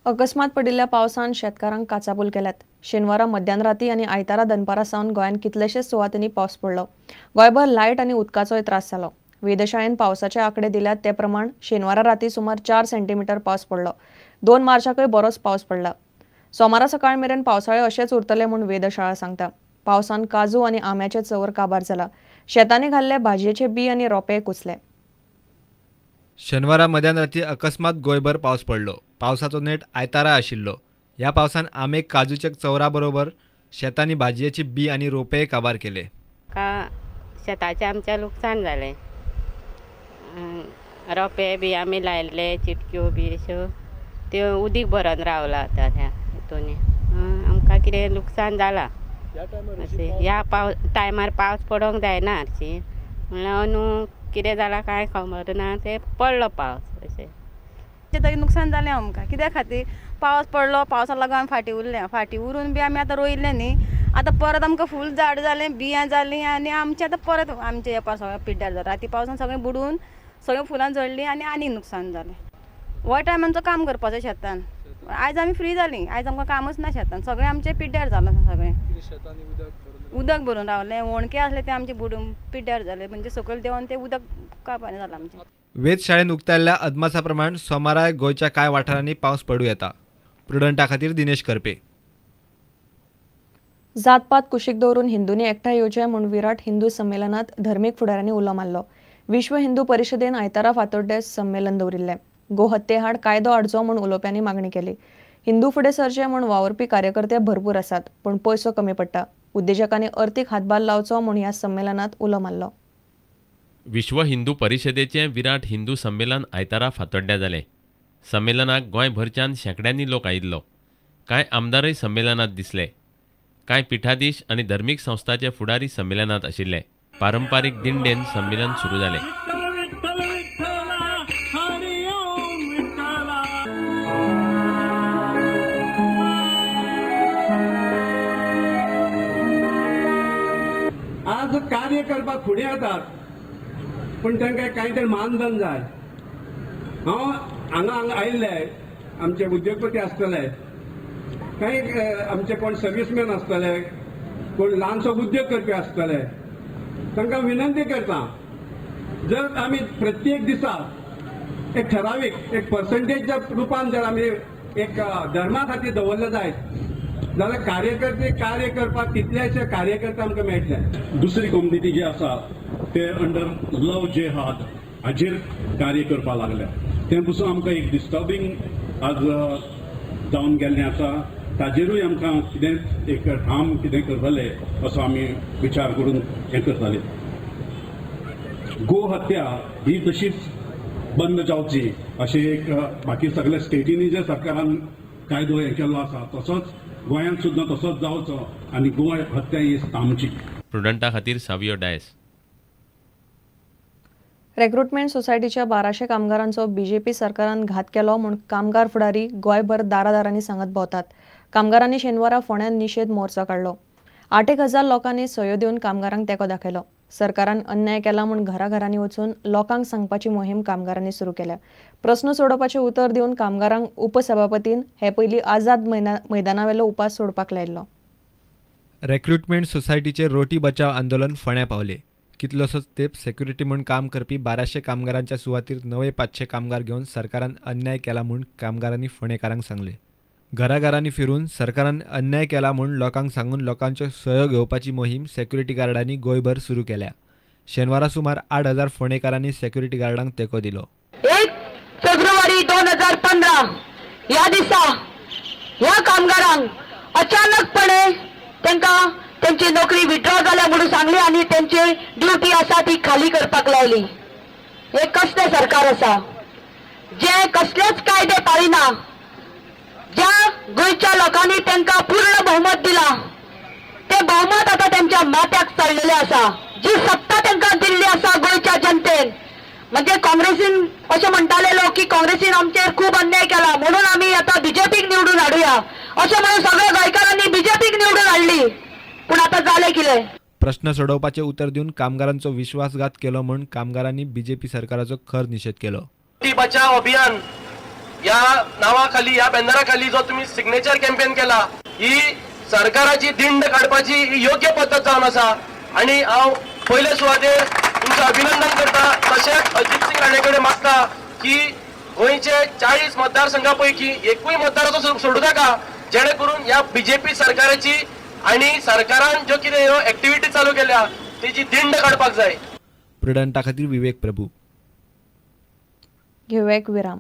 अकस्मात पडिल्ल्या पावसान शेतकारांक काचाबूल केल्यात. शेनवारा मध्यान राती आनी आयतारा दनपारा सावन गोंयांत कितलेशेच सुवातांनी पावस पडलो. गोंयभर लायट आनी उदकाचोय त्रास जालो. वेधशाळेन पावसाचे आंकडे दिल्यात ते प्रमाण शेनवारा राती सुमार 4 सेंटीमिटर पावस पडलो. 2 मार्चाकय बरोच पावस पडला. सोमारा सकाळ मेरेन पावसाळे अशेंच उरतले म्हूण वेधशाळा सांगता. पावसान काजू आनी आंब्याचे चंवर काबार जाला. शेतांनी घाल्ले भाजयेचे बी आनी रोंपे कुसले. शेनवारा मध्यान राती अकस्मात गोंयभर पावस पडलो. पावसाचो नेट आयतारा आशिल्लो. ह्या पावसान आंबे काजूच्या चवरा बरोबर शेतांनी भाजयेची बी आनी रोपेय काबार केले. का शेताचें आमचें लुकसाण जालें. रोंपे बी आमी लायल्ले, चिटक्यो बी अश्यो त्यो उदीक भरून रावलां आतां त्या हितून आमकां कितें लुकसाण जालां. अशें ह्या पावस टायमार पावस पडोंक जायना हरशीं, म्हणल्यार अंदू कितें जालां कांय खबर ना, तें पडलो पावस अशें. तरी नुकसान जालें आमकां. कित्या खातीर पावस पडलो, पावसा लागून आमी फाटीं उरले. फाटीं उरून बी आमी आतां रोयलें न्ही, आतां परत आमकां फूल झाड जालें, बियां जालीं आनी आमचें आतां परत आमचें हें सगळें पिड्ड्यार जालें. राती पावसान सगळें बुडून सगळें फुलां झडलीं आनी आनी नुकसान जालें. हो टायम आमचो काम करपाचो शेतान. आयज आमी फ्री जालीं, आयज आमकां कामच ना शेतान, सगळें आमचें पिड्ड्यार जालां. सगळें उदक भरून रावलें, ओणके आसले ते आमचे बुडून पिड्ड्यार जाले, म्हणजे सकयल देंवन ते उदक काबार जालां आमचें. वेधशाळेन उक्तायल्ल्या अदमासा प्रमाण सोमाराय गोंयच्या कांय वाठारांनी पावस पडूं येता. प्रुडंटा खातीर दिनेश करपे. जातपात कुशीक दवरून हिंदूंनी एकठांय येवचें म्हूण विराट हिंदू संमेलनात धर्मीक फुडाऱ्यांनी उलो मारलो. विश्व हिंदू परिशदेन आयतारा फातोड्डें संमेलन दवरिल्लें. गोहत्ये आड कायदो हाडचो म्हूण उलोवप्यांनी मागणी केली. हिंदू फुडें सरचे म्हूण वावुरपी कार्यकर्ते भरपूर आसात, पूण पयसो कमी पडटा. उद्देजकांनी अर्थीक हातभार लावचो म्हूण ह्या संमेलनात उलो मारलो. विश्व हिंदू परिशदेचें विराट हिंदू संमेलन आयतारा फातोड्ड्यां जालें. संमेलनाक गोंयभरच्यान शेंकड्यांनी लोक आयिल्लो. कांय आमदारय संमेलनांत दिसले. कांय पिठाधीश आनी धर्मीक संस्थाचे फुडारी संमेलनांत आशिल्ले. पारंपारीक दिंडेन संमेलन सुरू जालें. आज कार्य करपाक फुडें येतात, पूण तांकां कांय तरी मानधन जाय. हांव हांगा हांगा आयिल्ले आमचे उद्योगपती आसतले, कांय आमचे कोण सर्विसमॅन आसतले, कोण ल्हानसो उद्योग करपी आसतले, तांकां विनंती करता, जर आमी प्रत्येक दिसा एक ठरावीक एक पर्संटेजच्या रुपान जर आमी एक धर्मा खातीर दवरले जायत जाल्यार कार्यकर्ते कार्य करपाक कितलेशे कार्यकर्ते आमकां मेळटले. दुसरी कम्युनिटी जी आसा ते अंडर लव जेहाद हाजेर कार्य करपाक लागल्या. तें पसून आमकां एक डिस्टर्बींग आज जावन गेल्लें आसा. ताजेरूय आमकां कितें एक ठाम कितें करतले असो आमी विचार करून हें करतले. गो हत्या ही तशीच बंद जावची अशें एक बाकी सगल्या स्टेटींनी जे सरकारान कायदो हें केल्लो आसा तसोच गोंयांत सुद्दां तसोच जावचो आनी गो हत्या ही थांबची. प्रुडंटा खातीर सावियो डायस. रेक्रुटमेंट सोसायटीच्या 1200 कामगारांचो बीजेपी सरकारान घात केलो म्हूण कामगार फुडारी गोंयभर दारादारांनी सांगत भोंवतात. कामगारांनी शेनवारा फोंड्यान निशेध मोर्चा काडलो. 8,000 लोकांनी सयो दिवन कामगारांक तेंको दाखयलो. सरकारान अन्याय केला म्हूण घराघरांनी वचून लोकांक सांगपाची मोहीम कामगारांनी सुरू केल्या. प्रस्न सोडोवपाचें उतर दिवन कामगारांक उपसभापतीन हे पयलीं आझाद मैदानावेलो उपास सोडपाक लायिल्लो. रेक्रुटमेंट सोसायटीचे रोटी बचाव आंदोलन फोंड्यां पावले. कितलोसोच तेंप सेक्युरिटी म्हूण काम करपी 1200 कामगारांच्या सुवातीर नवे 500 कामगार घेवन सरकारान अन्याय केला म्हूण कामगारांनी फोंडेकारांक सांगलें. घराघरांनी फिरून सरकारान अन्याय केला म्हूण लोकांक सांगून लोकांच्यो सयो घेवपाची मोहीम सेक्युरिटी गार्डांनी गोंयभर सुरू केल्या. शेनवारा सुमार 8,000 फोंडेकारांनी सेक्युरिटी गार्डांक तेंको दिलो. 1 फेब्रुवारी 2015 ह्या दिसा ह्या कामगारांक अचानकपणे तांकां तेंची नोकरी विड्रॉ जाल्या म्हणून सांगली आनी तेंची ड्युटी आसा ती खाली करपाक लायली. हे कसलें सरकार आसा जें कसलेच कायदे पाळिना? ज्या गोंयच्या लोकांनी तांकां पूर्ण बहुमत दिला ते बहुमत आतां तेंच्या माथ्याक चडलेलें आसा. जी सत्ता तांकां दिल्ली आसा गोंयच्या जनतेन, म्हणजे काँग्रेसीन अशें म्हणटाले लोक की काँग्रेसीन आमचेर खूब अन्याय केला म्हणून आमी आतां बीजेपीक निवडून हाडुया अशें म्हणून सगळ्या गोंयकारांनी बीजेपीक निवडून हाडली. पूण आतां जालें कितें? प्रश्न सोडोवपाचें उतर दिवन कामगारांचो विश्वासघात केलो म्हूण कामगारांनी बीजेपी सरकाराचो खर निशेध केलो. बचाव अभियान ह्या नांवा खाली, ह्या बॅनरा खाली जो तुमी सिग्नेचर कॅम्पेन केला, ही सरकाराची दिंड काडपाची ही योग्य पद्दत जावन आसा. आनी हांव पयले सुवातेर तुमचें अभिनंदन करता. तशेंच अजित सिंग राणे कडेन मागता की गोंयचे 40 मतदारसंघा पैकी एकूय मतदाराचो सोडूं नाका, जेणे करून ह्या बीजेपी सरकाराची आनी सरकारान ज्यो कितें ह्यो एक्टिविटी चालू केल्या तेजी दिंड काडपाक जाय. प्रुडंटा खातीर विवेक प्रभू. घेवया एक विराम.